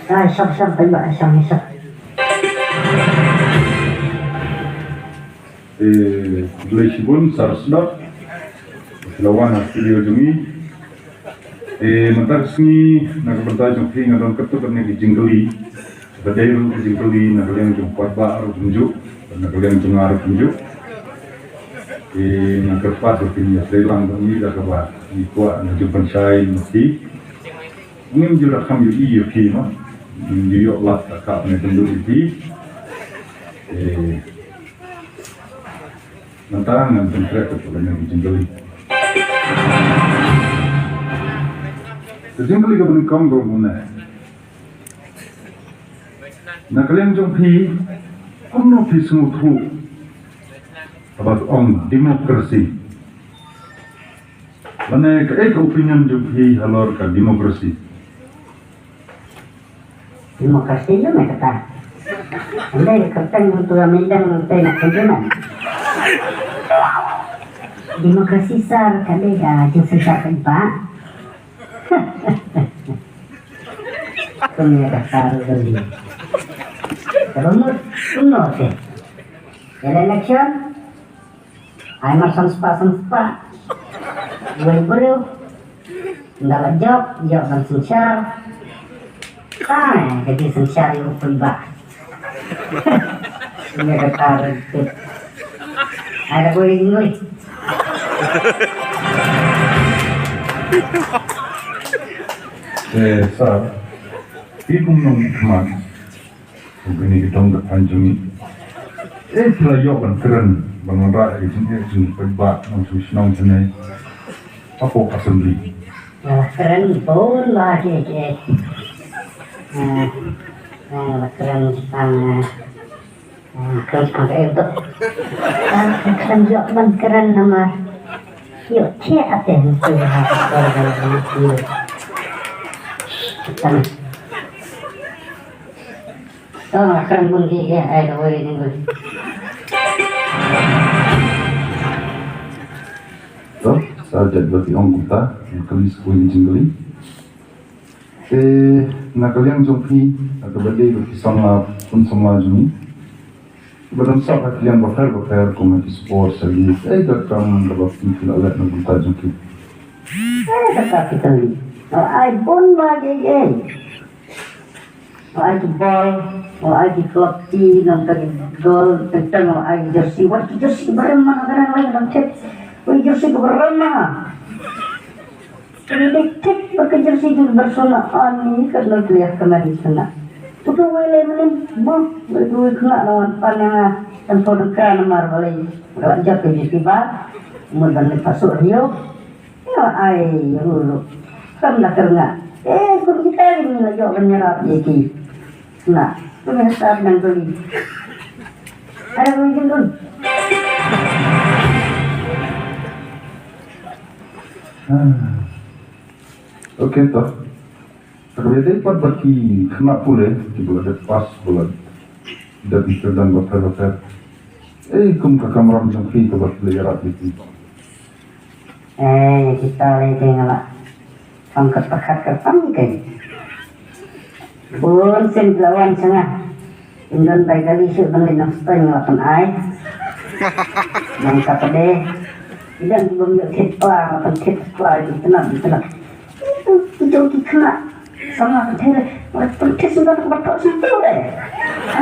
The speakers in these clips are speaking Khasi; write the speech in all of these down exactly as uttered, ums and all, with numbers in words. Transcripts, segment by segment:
Ai, shong, shong, paidbah, shong, shong. Eh, khublei shibun, Sir Sdok. Phi la wan ha studio jong ngi. Eh, mynta ka sngi, na ka bynta jong phi nga don katto katne ki jingkylli. Ba dei ruh ki jingkylli na ka liang jong paidbah ruh kumjuh, na ka liang jong nga ruh kumjuh. Eh, nga kyrpad ba phin ïatreilang bad ngi da kaba ngi kwah, nga ju pynshai ma phi. Ngim ju da kham ïohi ïa phi ma. Ngim ju ïoh lad da kaba ngi pynduh ïa phi. Eh, mynta ngan pynkhreh katto katne ki jingkylli. Ka jingkylli kaba nyngkong ka long kumne. Na ka liang jong phi, kumno phi sngewthuh haba ong democracy? Lane kaei ka opinion jong phi halor ka democracy? Democracy ïa me kata. Ande ka kyrteng hangtu ïa me dang te na kyrteng. Democracy sir ka dei ka jingsynshar paidbah. Kumne ka sir ka dei. Ka mut kumno te. Ïa election. Ai mar san spah san spah. Wei briew. Ynda la jop, jop ban synshar. Ai, ka jingsynshar ïa u paidbah. Ïa kata ka tip. Ai da wei ngui. Eh, sir. Phi kum nongkhmat. Kine ki dong ka thaiñ jong ngi. Eh, phi la ïoh ban kren, ban wanrah ïa ka jingeh jong ki paidbah, nongshong shnong jong ngi. Hapoh assembly. Nga la kren bun ba ki, ki. Eh, eh, nga la kren tang, eh, eh, kren tang eh, tu. Tang kren ïoh ban kren namar. Ïoh thiah ate hangtu ha ka por ban ïoh. Tang. To, kren bun ki, ki, ai, da wei ni bun. To, sa jait ba ki ong kumta, ka list ko jingkylli. Eh, na ka liang jong phi, na kaba dei ba ki samla, pun samla jong ngi. Ba dang sah ha ki liang bapher bapher, kum ha ki sport, ha ki, eh, ka kam kaba phi la leh na ka bynta jong ki. Eh, kata ki kylli. Ai bun ba ki, eh. Wa ai ki bol, wa ai ki klopti, nangta ki gol, teng teng wa ai ki jersey, wa ki jersey ba rem ma, ka nang lai ka dang tip. Wa ki jersey ba rem ma. Ka dei tip ba ka jersey ki ba sona ani ka dang kliah ka mari sana. Tu tu wa lai menen, bo, wa tu wa kena na wan pan yang, ah, tan pon ka namar wa lai. Ka jot ka jersey ba, mut ban lai pasuk rio. Ïa ai ruh ruh. Kam da kyrngah. Eh, kum kita ri ngi la ïoh ban ïarap ïa ki. Nah, kum ïa sar nang kali. Ai ruh jin dun. Ah. Okay, to. Te ka dei pat ba ki khynnah pule, ki ba la dep pass, ba la dep ïa ki kyrdan bapher bapher. Eh, kum ka kamram jong phi kaba phi la ïarap ïa ki. Eh, ïa kita lei te nga la. Pang kat pakat kat pang te. Bun sien ki la wan sha nga. Ym don bai kali shuh ban leit nongstoiñ nga la pyn-ai. Nang ka pade. Ïa dang bym ïoh thied pla, nga la pynthit pla, ïa ki tnat, ïa ki tnat. Ito, ito ki khynnah. Sama ka thei, nga la pynthit sngewbha ka ba thok sngewbha de.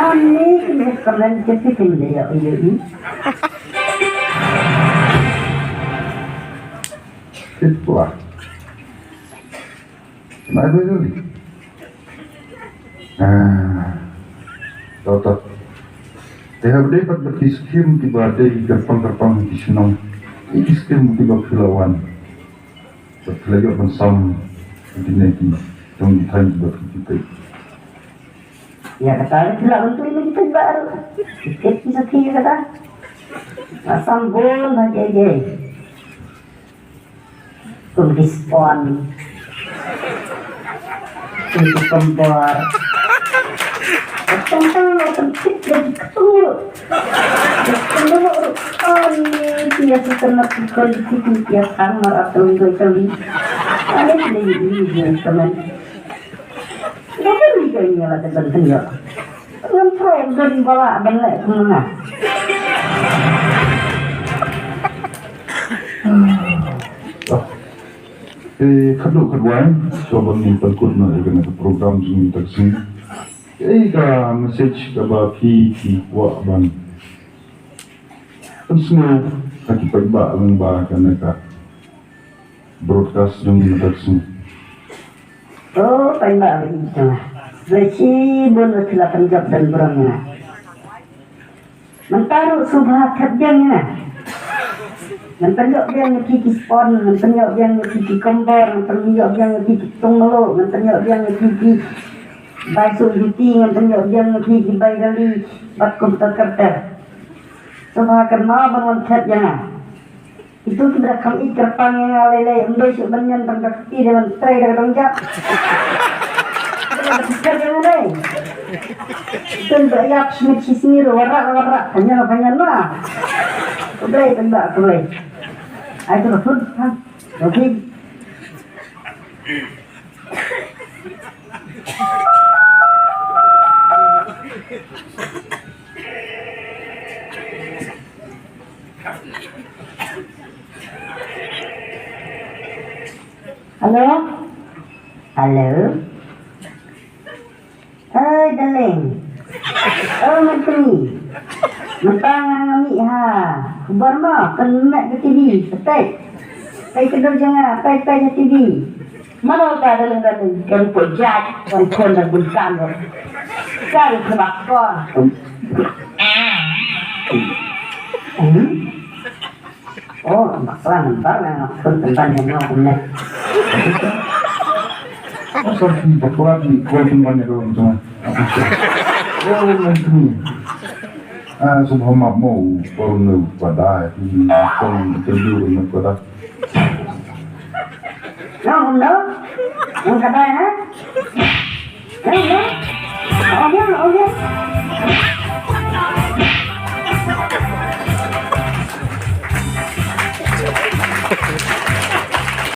Ani kine ka men ke ti kin de ïa ïa i. Thied pla. Nai ba ïa i. Ah. To, to. Te haba dei pat ba ki skim kiba dei kyrpang kyrpang ki shnong. Ïa ki skim kiba phi la wan. Bad phi la ïoh ban sam ïa kine ki jong ki thaiñ kiba phi peit. Ïa kata phi la bantu ïa ki peit baroh. Ki peit ki sakhi ïa kata. La sam bun ha kiei kiei. Kum ki spon. Kum ki kompor. Tang tang tang peit ïa ki ktung. Ani, pia si kena pukul di sini, pia sang marah terus terus terus. Ani, ini, ini, ini, teman. Ïa la ka ban tynjok. Ngam pro ban bala ban leh kumno. Eh, khadduh khadwai, shuwa ban ngin pynkut noh ïa kane ka program jong ngi mynta ka sngi. Ei ka message kaba phi phi kwah ban pynsngew ha ki paidbah lyngba kane ka broadcast jong ngi mynta ka sngi. O paidbah ba ïeit jong nga. Khublei shibun ba phi la pynjop don burom ïa nga. Mynta ruh sngewbha thep biang ïa nga. Ngan pynjop biang ïa phi ki spon, ngan pynjop biang ïa phi ki kombor, ngan pynjop biang ïa phi ki tungmluh, ngan pynjop biang ïa phi ki bai suh juti, ngan pynjop biang ïa phi ki bai gali bad kumta ter ter. Sngewbha kynmaw ban wan thep ïa nga. Itu ki ba kham ïeit kyrpang ïa nga lei lei, ym dei shuh ban ñion tang ka kti, dei ban trei da ka dong jat. Itu ba ïap shi miet shi sngi ruh, wanrah wanrah, pynñion pynñion ma. Khublei pynbah, khublei. Ai tu ka phone ha. Okay. Hello? Hello? Oi, darling. Oh, Mantri. Mynta nga ngam mih ha. Khubor mo, pynmih ka T V, pynpeit. Peit ka dur jong nga, peit, peit ha T V. Mano ka darling, darling, ka rupa jait, wan khun da bun kam ro. Ka rupa bakor. Hmm? Oh, bakla nambar na pun tentang yang mau kumne. Asal si bakla ni kau tentang yang kau tentang. Oh, menteri. Ah, subhanallah mau baru nu pada ini tentang interview nu pada. Nang kumno? Nang kadai ha? Nang kumno? Oh, ya, oh, ya.